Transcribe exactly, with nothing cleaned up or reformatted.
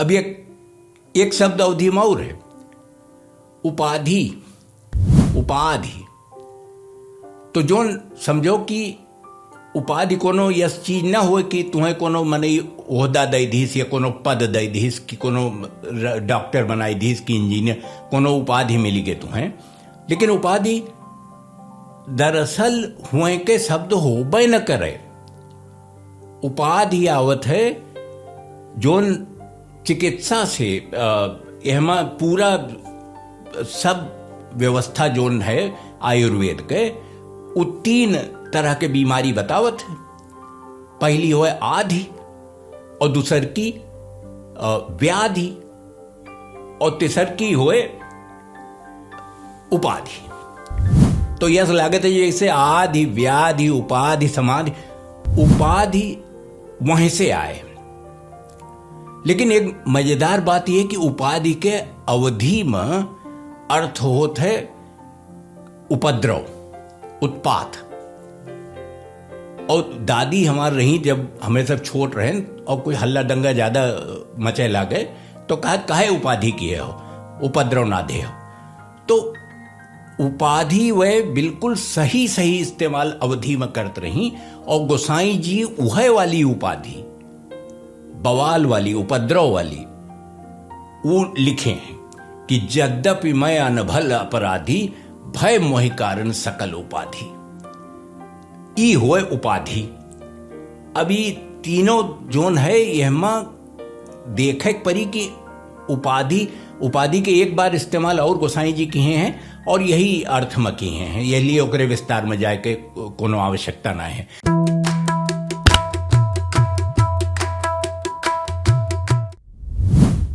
अब एक, एक शब्द अवधी में और है, उपाधि, उपाधि। तो जोन समझो कि उपाधि कोनो यस चीज न होए कि तुहें कोनो मनई ओहदा दे दिस या कोनो पद दे दिस कि कोनो र-, डॉक्टर बनाई दिस कि इंजीनियर, कोनो उपाधि मिली के तुहें। लेकिन उपाधि दरअसल हुए के शब्द होबे न करे। उपाधि आवत है जोन चिकित्सा से, अ, एहमा पूरा सब व्यवस्था जोन है आयुर्वेद के, उ तीन तरह के बीमारी बतावत है। पहली होए आधि, और दूसर की, अ, व्याधि, और तीसर की होए उपाधि। तो यस लागत है जैसे आधि, व्याधि, उपाधि, समाधि, उपाधि वहीं से आए। लेकिन एक मजेदार बात यह कि उपाधि के अवधी में अर्थ होत है उपद्रव, उत्पात। और दादी हमार रही, जब हमें सब छोट रहेन और कोई हल्ला दंगा ज्यादा मचे लागे, तो कहा, "काहे उपाधि किहे हो, उपद्रव ना दे हो।" तो उपाधि वह बिल्कुल सही, सही इस्तेमाल अवधी में करत रही। और गोसाई जी उहे वाली उपाधि, बवाल वाली, उपद्रव वाली, वो लिखे हैं कि "यद्यपि मैं अनभल अपराधी, भय मोहि कारण सकल उपाधि।" ई होए उपाधि। अब ई तीनों जोन है, यहमा देखे के परी कि उपाधि, उपाधि के एक बार इस्तेमाल और गोसाई जी किहे हैं और यही अर्थ में किहे हैं, यह लिए ओकरे विस्तार में जाए के कोनो आवश्यकता ना है।